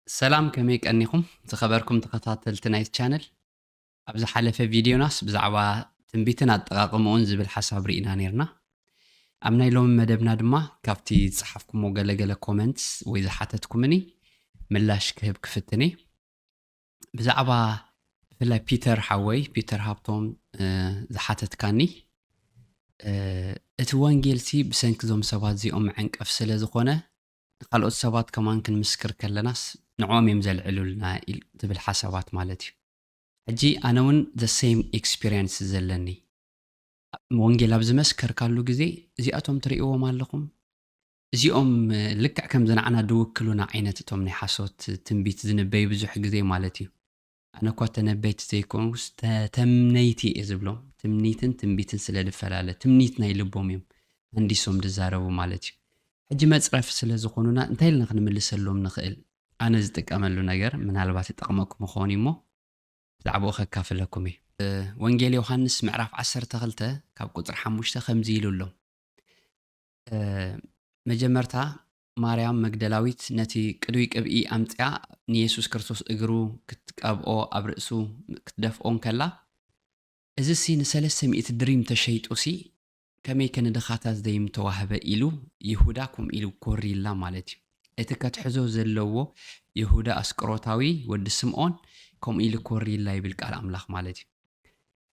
ሰላም፣ ከመይ ቀኒኹም ዝኸበርኩም ተኸታተልቲ ናይቲ ቻነል? ኣብ ዝሓለፈ ቪድዮናስ ብዛዕባ ትንቢትን ኣጠቓቕምኡን ዝብል ሓሳብ ርኢና ነይርና። ኣብ ናይ ሎሚ መደብና ድማ ካብቲ ዝጸሓፍኩሞ ገለገለ ኮመንትስ ወይ ዝሓተትኩምኒ ምላሽ ክህብ ክፍትን እየ። ብዛዕባ ብፍላይ ፒተር ሓወይ፣ ፒተር ሃብቶም፣ እ፣ ዝሓተትካኒ፣ እ፣ እቲ ወንጌልሲ ብሰንኪ እዞም ሰባት እዚኦም መዐንቀፍ ስለ ዝኾነ፣ ንኻልኦት ሰባት ከማን ክንምስክር ከለናስ ንዕኦም እዮም ዘልዕሉልና ኢል-፣ ትብል ሓሳባት ማለት እዩ። ሕጂ ኣነ እውን the same experience ዘለኒ። ወንጌል ኣብ ዝመስከርካሉ ግዜ እዚኣቶም ትርእይዎም ኣለኹም? እዚኦም፣ እ፣ ልክዕ ከምዚ ንዓና ድውክሉና ዓይነት እቶም ናይ ሓሶት ትንቢት ዝንበዩ ብዙሕ ግዜ ማለት እዩ። ኣነ እኳ ተነበይቲ ዘይኮንኩስ ተ-፣ ተምነይቲ እየ ዝብሎም። ትምኒትን ትንቢትን ስለ ዝፈላለ፣ ትምኒት ናይ ልቦም እዮም ሃንዲሶም ዝዛረቡ ማለት እዩ። ሕጂ መጽረፊ ስለ ዝኾኑና እንታይ ኢልና ክንምልሰሎም ንኽእል? ኣነ ዝጥቀመሉ ነገር ምናልባት ይጠቕመኩም ይኸውን እሞ ብዛዕባኡ ከካፍለኩም እየ። እ፣ ወንጌል ዮሃንስ ምዕራፍ ዓሰርተ ክልተ ካብ ቁጽሪ ሓሙሽተ ከምዚ ኢሉ ኣሎ። እ፣ መጀመርታ ማርያም መግደላዊት ነቲ ቅዱይ ቅብኢ ኣምጺኣ ንየሱስ ክርስቶስ እግሩ ክትቀብኦ ኣብ ርእሱ ክትደፍኦ እንከላ፣ "እዚሲ ንሰለስተ ሚእቲ ድሪም ተሸይጡሲ ከመይከ ንድኻታት ዘይምተዋህበ?" ኢሉ ይሁዳ ከምኡ ኢሉ ኮሪላ ማለት እዩ። እቲ ከትሕዞ ዘለዎ ይሁዳ ኣስቆሮታዊ ወዲ ስምዖን ከምኡ ኢሉ ኮሪላ ይብል ቃል ኣምላኽ ማለት እዩ።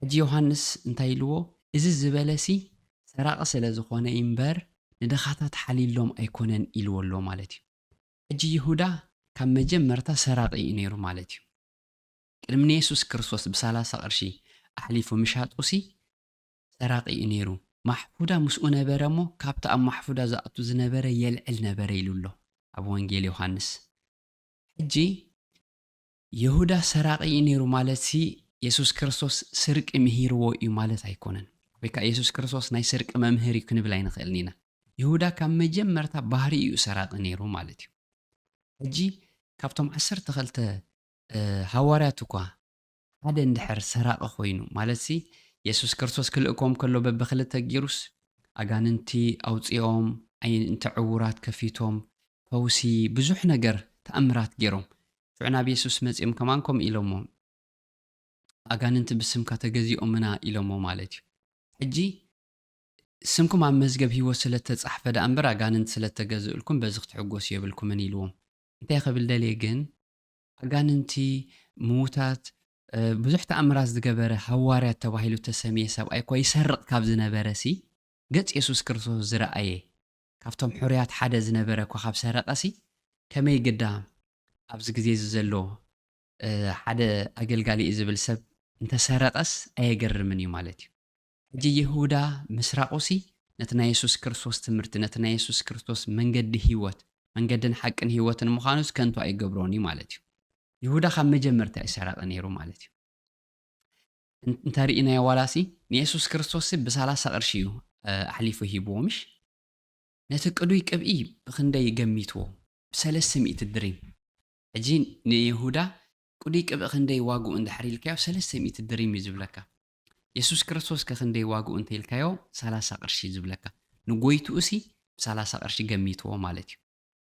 ሕጂ ዮሃንስ እንታይ ኢልዎ? "እዚ ዝበለሲ ሰራቒ ስለ ዝኾነ እዩ እምበር ንድኻታት ሓሊሎም ኣይኮነን" ኢልዎ ኣሎ ማለት እዩ። ሕጂ ይሁዳ ካብ መጀመርታ ሰራቒ እዩ ነይሩ ማለት እዩ። ቅድሚ ንየሱስ ክርስቶስ ብሰላሳ ቅርሺ ኣሕሊፉ ምሻጡሲ ሰራቒ እዩ ነይሩ። ማሕፉዳ ምስኡ ነበረ እሞ ካብቲ ኣብ ማሕፉዳ ዝኣቱ ዝነበረ የልዕል ነበረ ኢሉ ኣሎ ኣብ ወንጌል ዮሃንስ። ሕጂ ይሁዳ ሰራቒ እዩ ነይሩ ማለትሲ የሱስ ክርስቶስ ስርቂ ምሂርዎ እዩ ማለት ኣይኮነን። ወይ ከኣ የሱስ ክርስቶስ ናይ ስርቂ መምህር እዩ ክንብል ኣይንኽእልን ኢና። ይሁዳ ካብ መጀመርታ ባህሪኡ እዩ ሰራቒ ነይሩ ማለት እዩ። ሕጂ ካብቶም ዓሰርተ ክልተ፣ እ፣ ሃዋርያት እኳ ሓደ እንድሕር ሰራቒ ኮይኑ፣ ማለትሲ የሱስ ክርስቶስ ክልእኮም ከሎ በብኽልተ ጌሩስ ኣጋንንቲ ኣውጺኦም፣ ኣዒንቲ ዕዉራት ከፊቶም፣ ፈውሲ፣ ብዙሕ ነገር ተኣምራት ጌሮም። ሽዑ ናብ የሱስ መጺኦም ከማን ከምኡ ኢሎሞ፣ "ኣጋንንቲ ብስምካ ተገዚኦምና" ኢሎሞ ማለት እዩ። ሕጂ "ስምኩም ኣብ መዝገብ ህይወት ስለ እተጻሕፈ ደኣ እምበር ኣጋንንቲ ስለ እተገዝእልኩም በዚ ክትሕጎሱ የብልኩምን" ኢልዎም። እንታይ ክብል ደልየ ግን፣ ኣጋንንቲ፣ ምዉታት፣ እ፣ ብዙሕ ተኣምራት ዝገበረ ሃዋርያት ተባሂሉ እተሰምየ ሰብኣይ እኳ ይሰርቕ ካብ ዝነበረሲ፣ ገጽ የሱስ ክርስቶስ ዝረኣየ፣ ካብቶም ሕሩያት ሓደ ዝነበረ እኳ ካብ ሰረቐሲ፣ ከመይ ግዳ ኣብዚ ግዜ እዚ ዘሎ፣ እ፣ ሓደ ኣገልጋሊ እዩ ዝብል ሰብ እንተሰረቐስ ኣየገርምን እዩ ማለት እዩ። ሕጂ ይሁዳ ምስራቑሲ ነቲ ናይ የሱስ ክርስቶስ ትምህርቲ፣ ነቲ ናይ የሱስ ክርስቶስ መንገዲ ህይወት፣ መንገድን ሓቅን ህይወትን ምዃኑስ ከንቱ ኣይገብሮን እዩ ማለት እዩ። ይሁዳ ካብ መጀመርታ እዩ ሰራቒ ነይሩ ማለት እዩ። እን-፣ እንተርኢናዮ ዋላሲ ንየሱስ ክርስቶስሲ ብሰላሳ ቅርሺ እዩ፣ እ፣ ኣሕሊፉ ሂብዎ ምሽ? ነቲ ቅዱይ ቅብኢ ብኽንደይ ገሚትዎ? ብሰለስተ ሚእቲ ድሪም። ሕጂ ንይሁዳ ቅዱይ ቅብኢ ክንደይ ዋግኡ እንድሕር ኢልካዮ፣ ሰለስተ ሚእቲ ድሪም እዩ ዝብለካ። የሱስ ክርስቶስ ከ ክንደይ ዋግኡ እንተ ኢልካዮ፣ ሰላሳ ቅርሺ እዩ ዝብለካ። ንጎይትኡሲ ብሰላሳ ቅርሺ ገሚትዎ ማለት እዩ።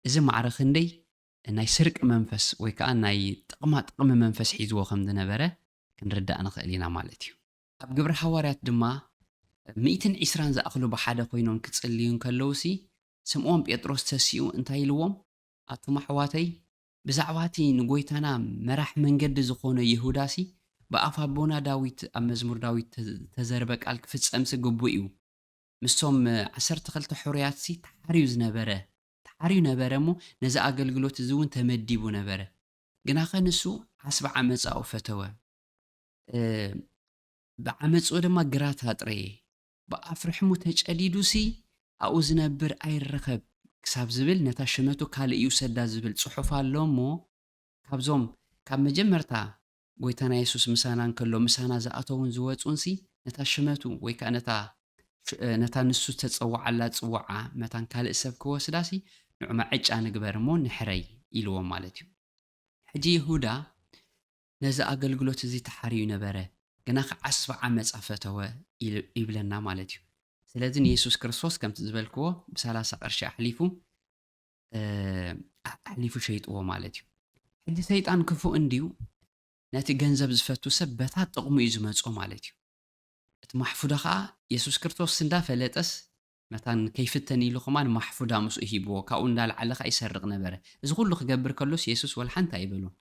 እዚ ማዕረ ክንደይ ናይ ስርቂ መንፈስ ወይ ከኣ ናይ ጥቕማ ጥቕሚ መንፈስ ሒዝዎ ከም ዝነበረ ክንርዳእ ንኽእል ኢና ማለት እዩ። ኣብ ግብሪ ሃዋርያት ድማ ሚእትን ዕስራን ዝኣኽሉ ብሓደ ኮይኖም ክጽልዩ እንከለዉሲ፣ ስምዖን ጴጥሮስ ተሲኡ እንታይ ኢልዎም? "ኣቱም ኣሕዋተይ፣ ብዛዕባ እቲ ንጎይታና መራሕ መንገዲ ዝኾነ ይሁዳሲ፣ ብኣፍ ኣቦና ዳዊት ኣብ መዝሙር ዳዊት ተ-፣ ተዘርበ ቃል ክፍጸምሲ ግቡእ እዩ። ምስቶም ዓሰርተ ክልተ ሕሩያትሲ ተሓርዩ ዝነበረ፣ ተሓርዩ ነበረ እሞ ነዚ ኣገልግሎት እዚ እውን ተመዲቡ ነበረ። ግናኸ ንሱ ዓስቢ ዓመጻኡ ፈተወ። እ፣ ብዓመጽኡ ድማ ግራት ኣጥረየ። ብኣፍ ርሕሙ ተጨዲዱሲ ኣብኡ ዝነብር ኣይረኸብ ክሳብ ዝብል ነታ ሽመቱ ካልእ ይውሰዳ" ዝብል ጽሑፍ ኣሎ እሞ፣ ካብዞም ካብ መጀመርታ ጎይታና የሱስ ምሳና እንከሎ ምሳና ዝኣተዉን ዝወጹንሲ ነታ ሽመቱ ወይ ከኣ ነታ ሽ-፣ ነታ ንሱ ዝተጸውዓላ ጽውዓ መታን ካልእ ሰብ ክወስዳሲ ንዑ መዐጫ ንግበር እሞ ንሕረይ ኢልዎም ማለት እዩ። ሕጂ ይሁዳ ነዚ ኣገልግሎት እዚ ተሓርዩ ነበረ፣ ግና ከዓስቢ ዓመጻ ፈተወ ኢል-፣ ይብለና ማለት እዩ። ስለዚ ንየሱስ ክርስቶስ ከምቲ ዝበልክዎ ብሰላሳ ቅርሺ ኣሕሊፉ፣ እ፣ ኣሕሊፉ ሸይጥዎ ማለት እዩ። ሕጂ ሰይጣን ክፉእ እንድዩ፣ ነቲ ገንዘብ ዝፈቱ ሰብ በታ ጥቕሙ እዩ ዝመጾ ማለት እዩ። እቲ ማሕፉዳ ኸኣ የሱስ ክርስቶስ እንዳፈለጠስ መታን ከይፍተን ኢሉ ኸማን ማሕፉዳ ምስኡ ሂብዎ፣ ካብኡ እንዳልዓለ ኸኣ ይሰርቕ ነበረ። እዚ ኹሉ ክገብር ከሎስ የሱስ ወላ ሓንቲ ኣይበሎን።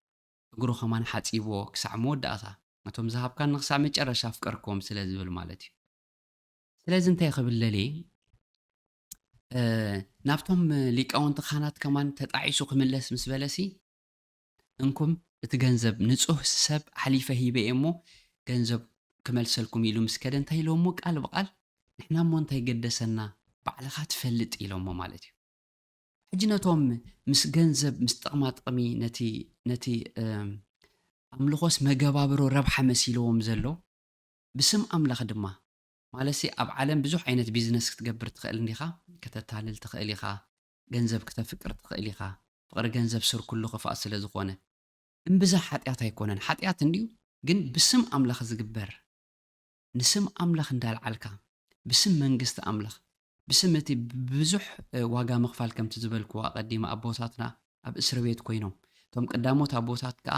እግሩ ኸማን ሓጺብዎ ክሳዕ መወዳእታ፣ ነቶም ዝሃብካኒ ክሳዕ መጨረሻ ኣፍቀርክዎም ስለ ዝብል ማለት እዩ። ስለዚ እንታይ ክብል ደልየ፣ እ፣ ናብቶም ሊቃውንቲ ካህናት ከማን ተጣዒሱ ክምለስ ምስ በለሲ፣ እንኩም እቲ ገንዘብ ንጹህ ሰብ ሓሊፈ ሂበ እየ እሞ ገንዘብ ክመልሰልኩም ኢሉ ምስ ከደ እንታይ ኢለዎ እሞ ቃል ብቃል ንሕና እሞ እንታይ ገደሰና ባዕልኻ ትፈልጥ ኢሎሞ ማለት እዩ። ሕጂ ነቶም ምስ ገንዘብ ምስ ጥቕማ ጥቕሚ ነቲ ነቲ እም፣ ኣምልኾስ መገባብሮ ረብሓ መሲልዎም ዘሎ ብስም ኣምላኽ ድማ ማለትሲ ኣብ ዓለም ብዙሕ ዓይነት ቢዝነስ ክትገብር ትኽእል እንዲኻ፣ ከተታልል ትኽእል ኢኻ፣ ገንዘብ ክተፍቅር ትኽእል ኢኻ። ፍቕሪ ገንዘብ ስር ኩሉ ክፍኣት ስለ ዝኾነ እምብዛ ሓጢኣት ኣይኮነን። ሓጢኣት እንድዩ፣ ግን ብስም ኣምላኽ ዝግበር፣ ንስም ኣምላኽ እንዳልዓልካ፣ ብስም መንግስቲ ኣምላኽ፣ ብስም እቲ ብዙሕ፣ እ፣ ዋጋ ምኽፋል ከምቲ ዝበልክዎ ኣቐዲመ ኣቦታትና ኣብ እስሪ ቤት ኮይኖም፣ እቶም ቀዳሞት ኣቦታት ከኣ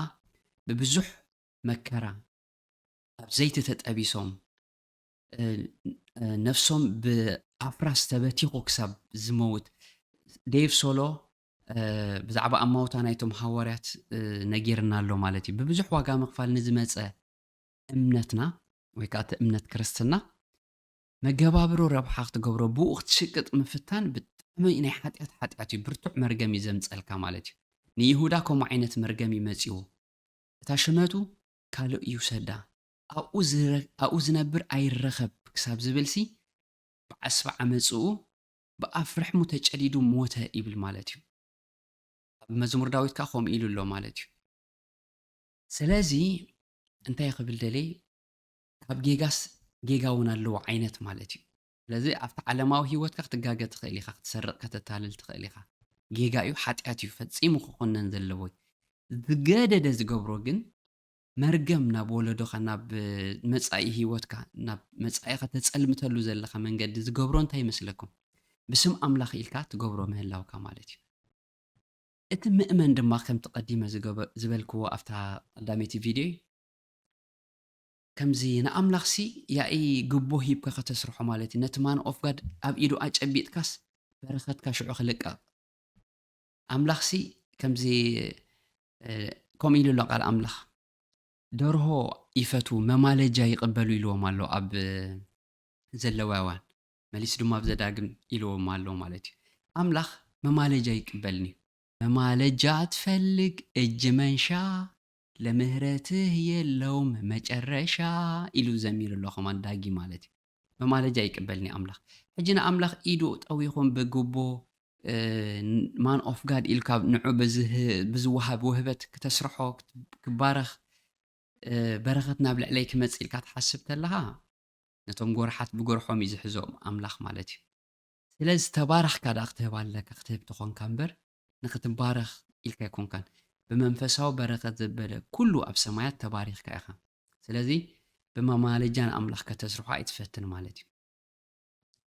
ብብዙሕ መከራ ኣብ ዘይቲ ተጠቢሶም፣ እ፣ እ፣ ነፍሶም ብኣፍራስ ተበቲኹ ክሳብ ዝመውት። ዴቭ ሶሎ፣ እ፣ ብዛዕባ ኣማውታ ናይቶም ሃዋርያት፣ እ፣ ነጊርና ኣሎ ማለት እዩ። ብብዙሕ ዋጋ ምኽፋል ንዝመጸ እምነትና ወይ ከኣ እቲ እምነት ክርስትና መገባብሮ ረብሓ ክትገብሮ ብኡ ክትሽቅጥ ምፍታን ብጣዕሚ ናይ ሓጢኣት ሓጢኣት እዩ። ብርቱዕ መርገም እዩ ዘምጸልካ ማለት እዩ። ንይሁዳ ከምኡ ዓይነት መርገም እዩ መጺዎ። እታ ሽመቱ ካልእ ይውሰዳ። ኣብኡ ዝረ-፣ ኣብኡ ዝነብር ኣይረኸብ ክሳብ ዝብልሲ ብዓስቢ ዓመጽኡ ብኣፍ ርሕሙ ተጨዲዱ ሞተ ይብል ማለት እዩ። ኣብ መዝሙር ዳዊት ከኣ ከምኡ ኢሉ ኣሎ ማለት እዩ። ስለዚ እንታይ ክብል ደልየ፣ ካብ ጌጋስ ጌጋ እውን ኣለዎ ዓይነት ማለት እዩ። ስለዚ ኣብቲ ዓለማዊ ህይወትካ ክትጋገ ትኽእል ኢኻ፣ ክትሰርቕ ከተታልል ትኽእል ኢኻ። ጌጋ እዩ፣ ሓጢኣት እዩ፣ ፈጺሙ ክኹነን ዘለዎ እዩ። ዝገደደ ዝገብሮ ግን መርገም ናብ ወለዶኻ፣ ናብ መጻኢ ህይወትካ፣ ናብ መጻኢኻ ተጸልምተሉ ዘለኻ መንገዲ ዝገብሮ እንታይ ይመስለኩም? ብስም ኣምላኽ ኢልካ ትገብሮ ምህላውካ ማለት እዩ። እቲ ምእመን ድማ ከምቲ ቀዲመ ዝገበ-፣ ዝበልክዎ ኣብታ ቀዳመይቲ ቪድዮ፣ ከምዚ ንኣምላኽሲ ያኢ ግቦ ሂብካ ከተስርሖ ማለት እዩ። ነቲ ማን ኦፍ ጋድ ኣብ ኢዱ ኣጨቢጥካስ በረኸትካ ሽዑ ክልቀቕ። ኣምላኽሲ ከምዚ፣ እ፣ ከምኡ ኢሉ ኣሎ ቃል ኣምላኽ፣ "ደርሆ ይፈትዉ፣ መማለጃ ይቕበሉ" ኢልዎም ኣሎ ኣብ ዘለዋውያን። መሊሱ ድማ ኣብ ዘዳግም ኢልዎም ኣሎ ማለት እዩ። ኣምላኽ መማለጃ ይቅበልኒ። መማለጃ ትፈልግ እጅ መንሻ ለምህረትህ የለውም መጨረሻ ኢሉ ዘሚሩ ኣሎ ከማን ዳጊ ማለት እዩ። መማለጃ ይቅበልኒ ኣምላኽ። ሕጂ ንኣምላኽ ኢዱ ጠዊኹም ብግቦ፣ እ፣ ማን ኦፍ ጋድ ኢልካ ንዑ ብዝህ-፣ ብዝወሃብ ውህበት ክተስርሖ፣ ክት-፣ ክባረኽ፣ እ፣ በረኸት ናብ ልዕለይ ክመጽእ ኢልካ ትሓስብ ተለኻ፣ ነቶም ጎርሓት ብጎርሖም እዩ ዝሕዞም ኣምላኽ ማለት እዩ። ስለዚ ተባረኽካ ደኣ ክትህብ ኣለካ፣ ክትህብ ተኾንካ እምበር፣ ንኽትባረኽ ኢልካ ኣይኮንካን። ብመንፈሳዊ በረኸት ዘበለ ኩሉ ኣብ ሰማያት ተባሪኽካ ኢኻ። ስለዚ ብመማለጃ ንኣምላኽ ከተስርሖ ኣይትፈትን ማለት እዩ።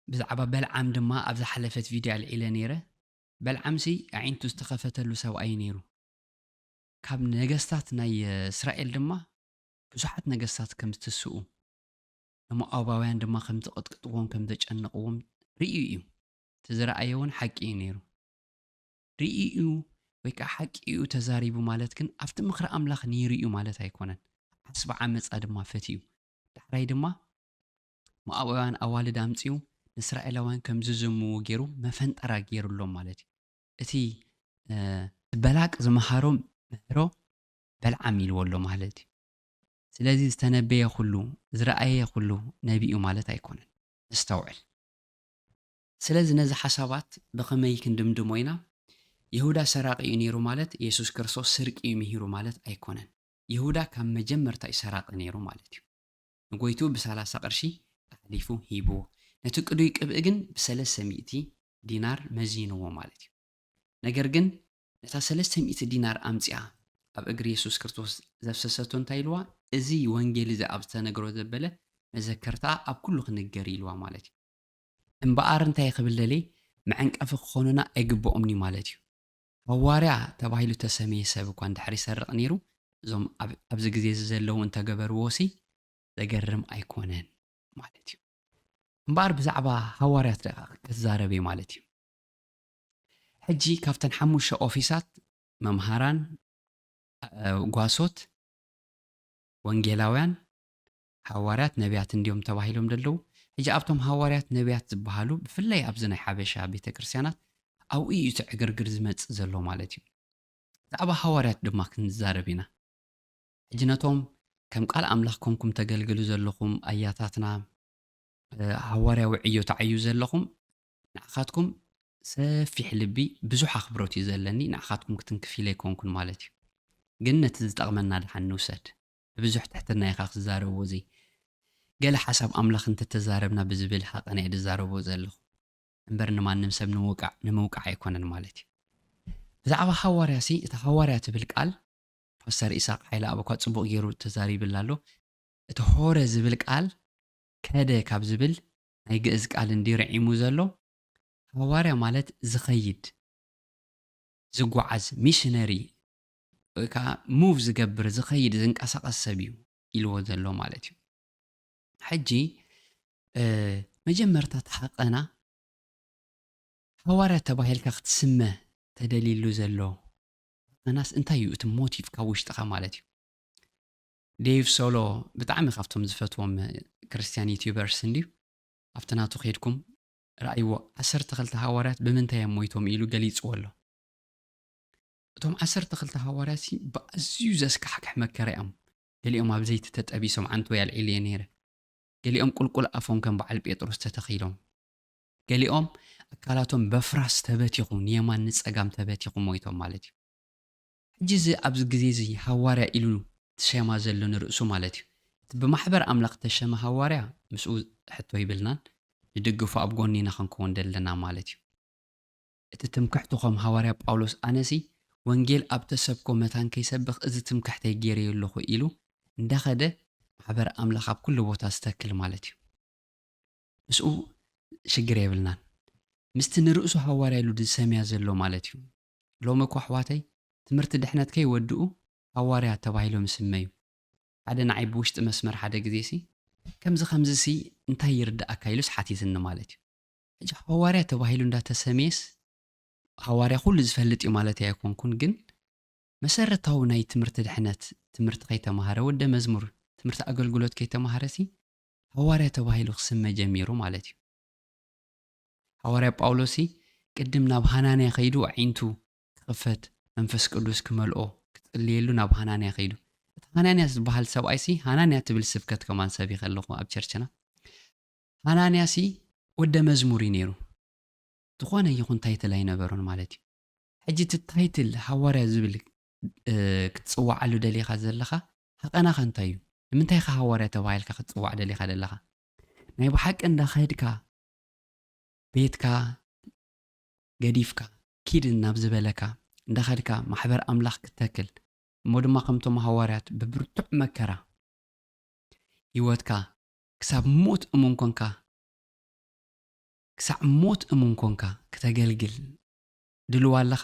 ብዛዕባ በልዓም ድማ ኣብ ዝሓለፈት ቪድዮ ኣልዒለ ነይረ። በልዓምሲ ኣዒንቱ ዝተኸፈተሉ ሰብኣይ ነይሩ። ካብ ነገስታት ናይ እስራኤል ድማ ብዙሓት ነገስታት ከም ዝትስኡ፣ ንሞኣባውያን ድማ ከም ዝቕጥቅጥዎም፣ ከም ዘጨንቕዎም ርእዩ እዩ። እቲ ዝረኣየ እውን ሓቂ እዩ ነይሩ። ርእዩ ወይ ከዓ ሓቂ እዩ ተዛሪቡ ማለት ግን ኣብቲ ምኽሪ ኣምላኽ ነይሩ እዩ ማለት ኣይኮነን። ዓስቢ ዓመፃ ድማ ፈትዩ። ዳሕራይ ድማ ሞኣባውያን ኣዋልድ ኣምፅኡ ንእስራኤላውያን ከም ዝዝምዉ ገይሩ መፈንጠራ ገይሩሎም ማለት እዩ። እቲ፣ እ፣ በላቅ ዝመሃሮ ምህሮ በልዓም ኢልዎ ኣሎ ማለት እዩ። ስለዚ ዝተነበየ ኩሉ፣ ዝረኣየ ኩሉ ነቢኡ ማለት ኣይኮነን። ነስተውዕል። ስለዚ ነዚ ሓሳባት ብኸመይ ክንድምድሞ ኢና? ይሁዳ ሰራቂ እዩ ነይሩ ማለት የሱስ ክርስቶስ ስርቂ እዩ ምሂሩ ማለት ኣይኮነን። ይሁዳ ካብ መጀመርታ እዩ ሰራቂ ነይሩ ማለት እዩ። ንጎይትኡ ብሰላሳ ቅርሺ ኣሕሊፉ ሂብዎ። ነቲ ቅዱይ ቅብኢ ግን ብሰለስተ ሚእቲ ዲናር መዚንዎ ማለት እዩ። ነገር ግን ነታ ሰለስተ ሚእቲ ዲናር ኣምጺኣ ኣብ እግሪ የሱስ ክርስቶስ ዘፍሰሰቶ እንታይ ኢልዋ? "እዚ ወንጌል እዚ ኣብ ዝተነግሮ ዘበለ መዘከርታ ኣብ ኩሉ ክንገር" ኢልዋ ማለት እዩ። እምበኣር እንታይ ክብል ደልየ? መዐንቀፊ ክኾኑና ኣይግብኦምን እዩ ማለት እዩ። ሃዋርያ ተባሂሉ ተሰምየ ሰብ እኳ እንድሕር ይሰርቕ ነይሩ፣ እዞም ኣብ-፣ ኣብዚ ግዜ እዚ ዘለዉ እንተገበርዎ ሲ ዘገርም ኣይኮነን ማለት እዩ። እምበኣር ብዛዕባ ሃዋርያት ደኣ ክዛረብ እየ ማለት እዩ። ሕጂ ካብተን ሓሙሽተ ኦፊሳት፣ መምሃራን፣ እ፣ ጓሶት፣ ወንጌላውያን፣ ሃዋርያት፣ ነቢያት እንዲዮም ተባሂሎም ዘለዉ። ሕጂ ኣብቶም ሃዋርያት፣ ነቢያት ዝበሃሉ፣ ብፍላይ ኣብዚ ናይ ሓበሻ ቤተ ክርስቲያናት፣ ኣብኡ እዩ እቲ ዕግርግር ዝመጽእ ዘሎ ማለት እዩ። ብዛዕባ ሃዋርያት ድማ ክንዛረብ ኢና። ሕጂ ነቶም ከም ቃል ኣምላኽ ኮንኩም ተገልግሉ ዘለኹም ኣያታትና፣ እ፣ ሃዋርያዊ ዕዮ ትዓዩ ዘለኹም፣ ንዓኻትኩም ሰፊሕ ልቢ፣ ብዙሕ ኣኽብሮት እዩ ዘለኒ። ንዓኻትኩም ክትንክፍ ኢለ ኣይኮንኩን ማለት እዩ። ግን ነቲ ዝጠቕመና ደሓን ንውሰድ። ብብዙሕ ትሕትና ኢኻ ክዛረብዎ፣ እዚ ገለ ሓሳብ ኣምላኽ እንተተዛረብና ብዝብል ሃቐና እየ ዝዛረቦ ዘለኹ። እምበር ንማንም ሰብ ንምውቃዕ፣ ንምውቃዕ ኣይኮነን ማለት እዩ። ብዛዕባ ሃዋርያ ሲ፣ እቲ ሃዋርያ ትብል ቃል ፓስተር ኢሳቅ ሓይለ ኣብ እኳ ጽቡቕ ገይሩ ተዛሪብላ ኣሎ። እቲ ሆረ ዝብል ቃል ከደ ካብ ዝብል ናይ ግእዝ ቃል እንዲ ርዒሙ ዘሎ፣ ሃዋርያ ማለት ዝኸይድ፣ ዝጓዓዝ፣ ሚሽነሪ፣ ወይ ከዓ ሙቭ ዝገብር፣ ዝኸይድ፣ ዝንቀሳቐስ ሰብ እዩ ኢልዎ ዘሎ ማለት እዩ። ሕጂ፣ እ፣ መጀመርታ እቲ ሃቐና ሃዋርያ ተባሂልካ ክትስመ ተደልይሉ ዘሎ ሃቐናስ እንታይ እዩ? እቲ ሞቲቭ ካብ ውሽጥኻ ማለት እዩ። ዴቭ ሶሎ ብጣዕሚ ካብቶም ዝፈትዎም ክርስቲያን ዩቲዩበርስ እንድዩ። ኣብቲ ናቱ ከይድኩም ረኣይዎ። ዓሰርተ ክልተ ሃዋርያት ብምንታይ እዮም ሞይቶም ኢሉ ገሊጽዎ ኣሎ። እቶም ዓሰርተ ክልተ ሃዋርያት ሲ ብኣዝዩ ዘስካሕክሕ መከራ እዮም። ገሊኦም ኣብ ዘይቲ ተጠቢሶም፣ ዓንተወይ ኣልዒለዮ ነይረ። ገሊኦም ቁልቁል ኣፎም ከም በዓል ጴጥሮስ ተተኺሎም። ገሊኦም ኣካላቶም በፍራስ ተበቲኹ፣ ንየማን ንጸጋም ተበቲኹ ሞይቶም ማለት እዩ። ሕጂ እዚ ኣብዚ ግዜ እዚ ሃዋርያ ኢሉ ትሸማ ዘሎ ንርእሱ ማለት እዩ። እቲ ብማሕበር ኣምላኽ ተሸመ ሃዋርያ ምስኡ ሕቶ ይብልናን፣ ንድግፎ ኣብ ጎኒና ክንከውን ደለና ማለት እዩ። እቲ ትምክሕቱ ከም ሃዋርያ ጳውሎስ ኣነሲ ወንጌል ኣብ ተሰብኮ መታን ከይሰብኽ እዚ ትምክሕተይ ገይረዮ ኣለኹ ኢሉ እንዳኸደ ማሕበር ኣምላኽ ኣብ ኩሉ ቦታ ዝተክል ማለት እዩ። ምስኡ ሽግር የብልናን። ምስቲ ንርእሱ ሃዋርያ ኢሉ ዝሰምያ ዘሎ ማለት እዩ። ሎሚ እኮ ኣሕዋተይ ትምህርቲ ድሕነት ከይወድኡ ሃዋርያ ተባሂሎም ይስመዩ። ሓደ ንዓይ ብውሽጢ መስመር ሓደ ግዜ ሲ፣ "ከምዚ ከምዚ ሲ እንታይ ይርድኣካ?" ኢሉስ ሓቲትኒ ማለት እዩ። ሕጂ ሃዋርያ ተባሂሉ እንዳተሰምየስ ሃዋርያ ኩሉ ዝፈልጥ እዩ ማለት ኣይኮንኩን፣ ግን መሰረታዊ ናይ ትምህርቲ ድሕነት ትምህርቲ ከይተማሃረ፣ ወደ መዝሙር ትምህርቲ ኣገልግሎት ከይተማሃረ ሲ ሃዋርያ ተባሂሉ ክስመ ጀሚሩ ማለት እዩ። ሃዋርያ ጳውሎስ ሲ ቅድም ናብ ሃናንያ ከይዱ ኣዒንቱ ክኽፈት መንፈስ ቅዱስ ክመልኦ ክጽልየሉ ናብ ሃናንያ ከይዱ። እቲ ሃናንያ ዝበሃል ሰብኣይ ሲ ሃናንያ ትብል ስብከት ከማን ሰቢኸ ኣለኹ ኣብ ቸርችና። ሃናንያ ሲ ወደ መዝሙር እዩ ነይሩ። ዝኾነ ይኹን ታይትል ኣይነበሮን ማለት እዩ። ሕጂ እቲ ታይትል ሃዋርያ ዝብል፣ እ፣ ክትጽዋዓሉ ደሊኻ ዘለኻ ሃቐናኻ እንታይ እዩ? ንምንታይ ኢኻ ሃዋርያ ተባሂልካ ክትጽዋዕ ደሊኻ ዘለኻ? ናይ ብሓቂ እንዳኸድካ ቤትካ ገዲፍካ ኪድ ናብ ዝበለካ እንዳኸድካ ማሕበር ኣምላኽ ክትተክል፣ እሞ ድማ ከምቶም ሃዋርያት ብብርቱዕ መከራ ህይወትካ ክሳብ ሞት እሙን ኮንካ፣ ክሳዕ ሞት እሙን ኮንካ ክተገልግል ድልዋ ኣለኻ?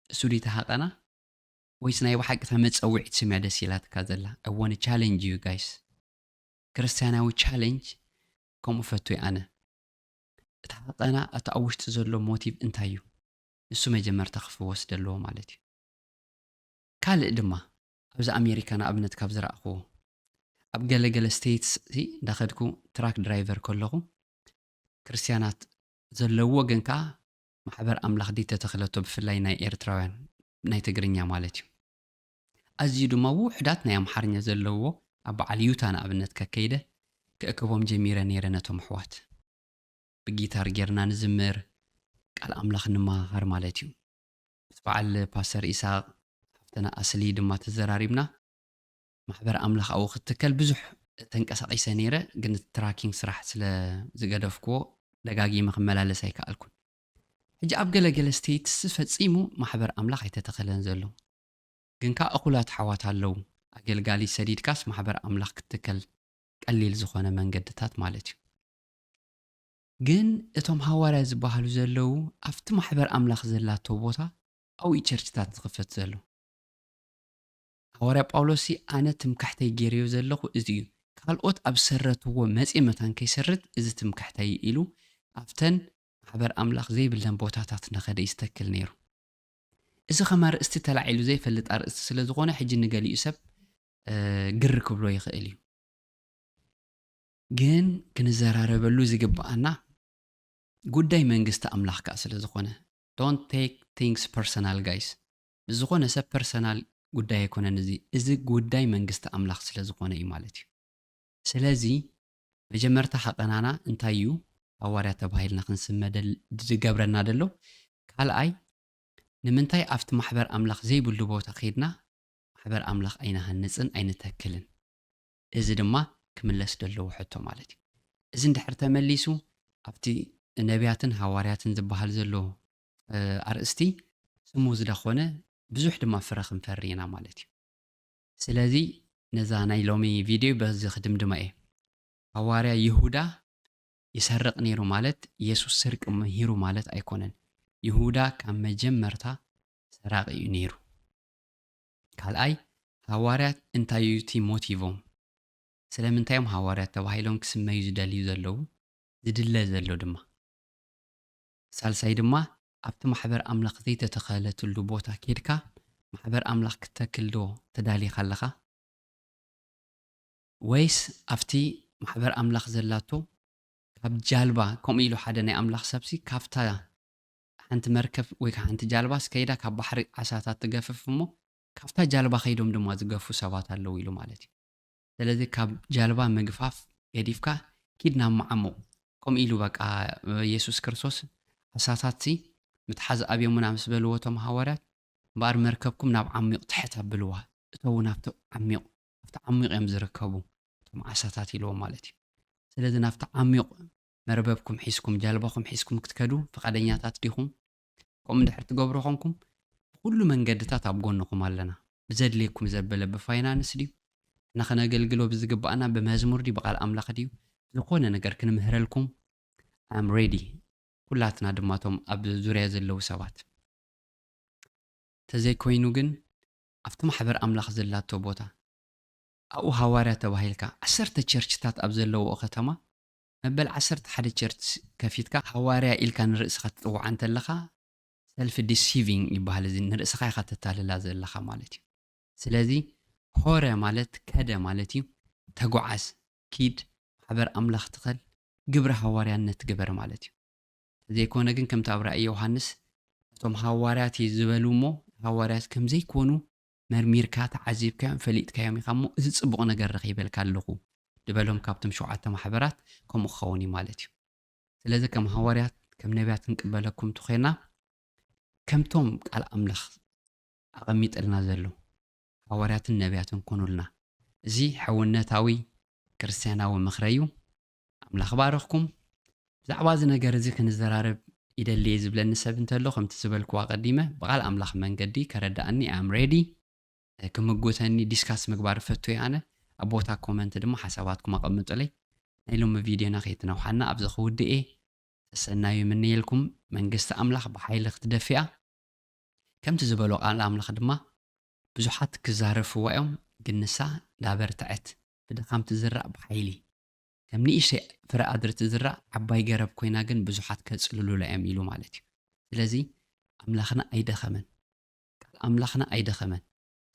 እሱ ድዩ እቲ ሃቐና? ወይስ ናይ ብሓቂ እታ መጸውዒት ስም እያ ደስ ኢላትካ ዘላ? I wanna challenge you guys። ክርስትያናዊ ቻሌንጅ ከምኡ ፈቱ እየ ኣነ። እቲ ሃቐና፣ እቲ ኣብ ውሽጢ ዘሎ ሞቲቭ እንታይ እዩ? ንሱ መጀመርታ ክፍወስ ዘለዎ ማለት እዩ። ካልእ ድማ፣ ኣብዚ ኣሜሪካ ንኣብነት ካብ ዝረኣኽዎ፣ ኣብ ገለገለ ስቴትስ ሲ እንዳኸድኩ ትራክ ድራይቨር ከለኹ፣ ክርስትያናት ዘለዎ ግን ከኣ ማሕበር ኣምላኽ ዘይተተኽለቶ፣ ብፍላይ ናይ ኤርትራውያን፣ ናይ ትግርኛ ማለት እዩ። ኣዝዩ ድማ ውሑዳት ናይ ኣምሓርኛ ዘለዎ፣ ኣብ በዓል ዩታ ንኣብነት ከከይደ ክእክቦም ጀሚረ ነይረ ነቶም ኣሕዋት። ብጊታር ጌርና ንዝምር፣ ቃል ኣምላኽ ንመሃሃር ማለት እዩ። ምስ በዓል ፓስተር ኢሳቕ፣ ሃፍትና ኣስሊ ድማ ተዘራሪብና፣ ማሕበር ኣምላኽ ኣብኡ ክትከል ብዙሕ ተንቀሳቒሰ ነይረ፣ ግን እቲ ትራኪንግ ስራሕ ስለ ዝገደፍክዎ ደጋጊመ ክመላለስ ኣይከኣልኩን። ሕጂ ኣብ ገለገለ ስቴትስ ፈጺሙ ማሕበር ኣምላኽ ኣይተተኸለን ዘሎ። ግን ከኣ እኹላት ኣሕዋት ኣለዉ። ኣገልጋሊ ሰዲድካስ ማሕበር ኣምላኽ ክትከል ቀሊል ዝኾነ መንገድታት ማለት እዩ። ግን እቶም ሃዋርያ ዝበሃሉ ዘለዉ ኣብቲ ማሕበር ኣምላኽ ዘላቶ ቦታ ኣብኡ እዩ ቸርችታት ዝኽፈት ዘሎ። ሃዋርያ ጳውሎስ ሲ፣ ኣነ ትምክሕተይ ገይረዮ ዘለኹ እዚ እዩ፣ ካልኦት ኣብ ዝሰረትዎ መጽየ መታን ከይሰርት እዚ ትምክሕተይ እዩ ኢሉ ኣብተን ማሕበር ኣምላኽ ዘይብለን ቦታታት እናኸደ እዩ ዝተክል ነይሩ። እዚ ከም ኣርእስቲ ተላዒሉ ዘይፈልጥ ኣርእስቲ ስለ ዝኾነ ሕጂ ንገሊኡ ሰብ ግር ክብሎ ይኽእል እዩ። ግን ክንዘራረበሉ ዝግብኣና ጉዳይ መንግስቲ ኣምላኽ ከኣ ስለ ዝኾነ፣ don't take things personal guys። ብዝኾነ ሰብ ፐርሰናል ጉዳይ ኣይኮነን እዚ። እዚ ጉዳይ መንግስቲ ኣምላኽ ስለ ዝኾነ እዩ ማለት እዩ። ስለዚ መጀመርታ ሃቐናና እንታይ እዩ? ሃዋርያ ተባሂልና ክንስመ ደል- ዝገብረና ደሎ። ካልኣይ፣ ንምንታይ ኣብቲ ማሕበር ኣምላኽ ዘይብሉ ቦታ ከይድና ማሕበር ኣምላኽ ኣይንሃንጽን ኣይንተክልን? እዚ ድማ ክምለስ ዘለዎ ሕቶ ማለት እዩ። እዚ እንድሕር ተመሊሱ ኣብቲ ነቢያትን ሃዋርያትን ዝበሃል ዘሎ ኣርእስቲ ስሙ ዝደኾነ ብዙሕ ድማ ፍረ ክንፈሪ ኢና ማለት እዩ። ስለዚ ነዛ ናይ ሎሚ ቪድዮ በዚ ክድምድማ እየ። ሃዋርያ ይሁዳ ይሰርቕ ነይሩ ማለት የሱስ ስርቂ ምሂሩ ማለት ኣይኮነን። ይሁዳ ካብ መጀመርታ ሰራቒ እዩ ነይሩ። ካልኣይ፣ ሃዋርያት እንታይ እዩ እቲ ሞቲቮም? ስለምንታይ እዮም ሃዋርያት ተባሂሎም ክስመዩ ዝደልዩ ዘለዉ? ዝድለ ዘሎ ድማ። ሳልሳይ ድማ ኣብቲ ማሕበር ኣምላኽ ዘይተተኸለትሉ ቦታ ኬድካ ማሕበር ኣምላኽ ክትተክል ዶ ተዳሊኻ ኣለኻ? ወይስ ኣብቲ ማሕበር ኣምላኽ ዘላቶ ካብ ጃልባ ከምኡ ኢሉ ሓደ ናይ ኣምላኽ ሰብሲ ካብታ ሓንቲ መርከብ ወይ ከዓ ሓንቲ ጃልባ ስከይዳ ካብ ባሕሪ ዓሳታት ትገፍፍ እሞ ካብታ ጃልባ ከይዶም ድማ ዝገፉ ሰባት ኣለዉ ኢሉ ማለት እዩ። ስለዚ ካብ ጃልባ ምግፋፍ ገዲፍካ ኪድ ናብ መዓሙቕ። ከምኡ ኢሉ በቃ የሱስ ክርስቶስ ዓሳታትሲ ምትሓዝ ኣብዮሙና ምስ በልዎ እቶም ሃዋርያት እምበኣር መርከብኩም ናብ ዓሚቕ ትሕት ኣብልዋ። እተዉ ናብቲ ዓሚቕ ኣብቲ ዓሚቕ እዮም ዝርከቡ እቶም ዓሳታት ኢልዎም ማለት እዩ። ስለዚ ናብቲ ዓሚቕ መርበብኩም ሒዝኩም ጃልባኹም ሒዝኩም ክትከዱ ፍቓደኛታት ዲኹም? ከምኡ እንድሕር ትገብሩ ኾንኩም ብኩሉ መንገድታት ኣብ ጎንኹም ኣለና። ብዘድልየኩም ዘበለ ብፋይናንስ ድዩ ንኸነገልግሎ ብዝግባኣና ብመዝሙር ድዩ ብቓል ኣምላኽ ድዩ ዝኾነ ነገር ክንምህረልኩም I'm ready። ኩላትና ድማ እቶም ኣብ ዙርያ ዘለዉ ሰባት ተዘይኮይኑ ግን ኣብቲ ማሕበር ኣምላኽ ዘላቶ ቦታ ኣብኡ ሃዋርያ ተባሂልካ ዓሰርተ ቸርችታት ኣብ ዘለውኦ ከተማ መበል ዓሰርተ ሓደ ቸርች ከፊትካ ሃዋርያ ኢልካ ንርእስኻ ትጽውዓ እንተለኻ ሰልፍ ዲሲቪንግ ይበሃል። እዚ ንርእስኻ ኢኻ ተታልላ ዘለኻ ማለት እዩ። ስለዚ ሆረ ማለት ከደ ማለት እዩ። ተጓዓዝ፣ ኪድ፣ ማሕበር ኣምላኽ ትኸል፣ ግብሪ ሃዋርያነት ግበር ማለት እዩ። ተዘይኮነ ግን ከምቲ ኣብ ራእይ ዮሃንስ እቶም ሃዋርያት እዩ ዝበሉ እሞ ሃዋርያት ከምዘይኮኑ መርሚርካ ተዓዚብካዮም ፈሊጥካዮም ኢኻ እሞ እዚ ጽቡቕ ነገር ረኺበልካ ኣለኹ ዝበሎም ካብቶም ሸውዓተ ማሕበራት ከምኡ ክኸውን እዩ ማለት እዩ። ስለዚ ከም ሃዋርያት ከም ነቢያት ክንቅበለኩም ተኾይና ከምቶም ቃል ኣምላኽ ኣቐሚጥልና ዘሎ ሃዋርያትን ነቢያትን ኩኑልና። እዚ ሕውነታዊ ክርስትያናዊ ምኽረ እዩ። ኣምላኽ ባረኽኩም። ብዛዕባ እዚ ነገር እዚ ክንዘራረብ ይደሊ እየ ዝብለኒ ሰብ እንተሎ ከምቲ ዝበልክዋ ቀዲመ ብቓል ኣምላኽ መንገዲ ከረድኣኒ ኣም ሬዲ። ክምጉተኒ ዲስካስ ምግባር እፈቱ እየ ኣነ። ኣብ ቦታ ኮመንት ድማ ሓሳባትኩም ኣቐምጡለይ። ናይ ሎሚ ቪድዮና ከይትነውሓና ኣብዚ ክውድእ እየ። ሰሰናዩ ይምነየልኩም። መንግስቲ ኣምላኽ ብሓይሊ ክትደፍኣ ከምቲ ዝበሎ ቃል ኣምላኽ ድማ ብዙሓት ክዛረፍዋ እዮም፣ ግን ንሳ እንዳበርትዐት ብድኻም ትዝራእ ብሓይሊ ከም ንእሽተይ ፍረ ኣድሪ ትዝራእ ዓባይ ገረብ ኮይና ግን ብዙሓት ከጽልሉላ እዮም ኢሉ ማለት እዩ። ስለዚ ኣምላኽና ኣይደኸመን። ቃል ኣምላኽና ኣይደኸመን።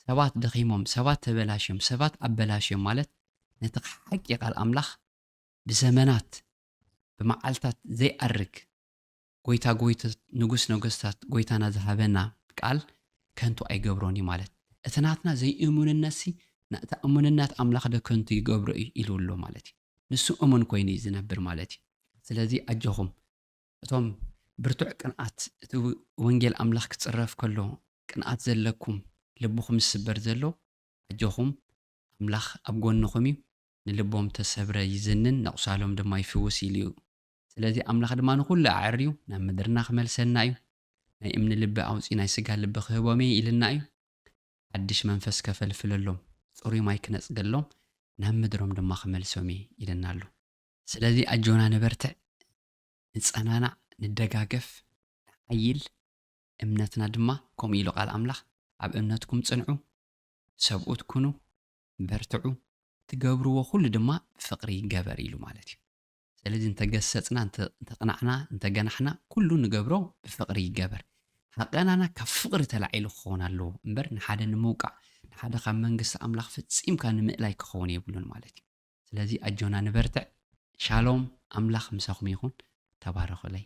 ሰባት ደኺሞም፣ ሰባት ተበላሽዮም፣ ሰባት ኣበላሽዮም ማለት ነቲ ሓቂ ቃል ኣምላኽ ብዘመናት ብመዓልታት ዘይኣርግ ጎይታ ጎይቶት ንጉስ ነገስታት ጎይታና ዝሃበና ቃል ከንቱ ኣይገብሮን እዩ ማለት እቲ ናትና ዘይእሙንነትሲ ናእታ እሙንነት ኣምላኽ ዶ ከንቱ ይገብሮ እዩ ኢሉ ኣሎ ማለት እዩ። ንሱ እሙን ኮይኑ እዩ ዝነብር ማለት እዩ። ስለዚ ኣጆኹም እቶም ብርቱዕ ቅንኣት እቲ ወንጌል ኣምላኽ ክጽረፍ ከሎ ቅንኣት ዘለኩም ልብኹም ዝስበር ዘሎ ኣጆኹም ኣምላኽ ኣብ ጎንኹም እዩ። ንልቦም ተሰብረ ይዝንን ነቑሳሎም ድማ ይፍውስ ኢሉ እዩ። ስለዚ ኣምላኽ ድማ ንኹሉ ኣዐርዩ ናብ ምድርና ክመልሰና እዩ። ናይ እምኒ ልቢ ኣውፂ ናይ ስጋ ልቢ ክህቦም እየ ኢልና እዩ። ሓድሽ መንፈስ ከፈልፍለሎም ፅሩይ ማይ ክነፅገሎም ናብ ምድሮም ድማ ክመልሶም እየ ኢልና ኣሎ። ስለዚ ኣጆና ንበርትዕ፣ ንፀናናዕ፣ ንደጋገፍ፣ ንዓይል፣ እምነትና ድማ ከምኡ ኢሉ ቃል ኣምላኽ፣ ኣብ እምነትኩም ጽንዑ፣ ሰብኡት ኩኑ፣ በርትዑ፣ ትገብርዎ ኩሉ ድማ ብፍቕሪ ይገበር ኢሉ ማለት እዩ። ስለዚ እንተገሰጽና፣ እንተ-፣ እንተቕናዕና፣ እንተገናሕና፣ ኩሉ ንገብሮ ብፍቕሪ ይገበር። ሃቐናና ካብ ፍቕሪ ተላዒሉ ክኸውን ኣለዎ እምበር፣ ንሓደ ንምውቃዕ፣ ንሓደ ካብ መንግስቲ ኣምላኽ ፍጺምካ ንምእላይ ክኸውን የብሉን ማለት እዩ። ስለዚ ኣጆና ንበርትዕ። ሻሎም፣ ኣምላኽ ምሳኹም ይኹን። ተባረኹለይ።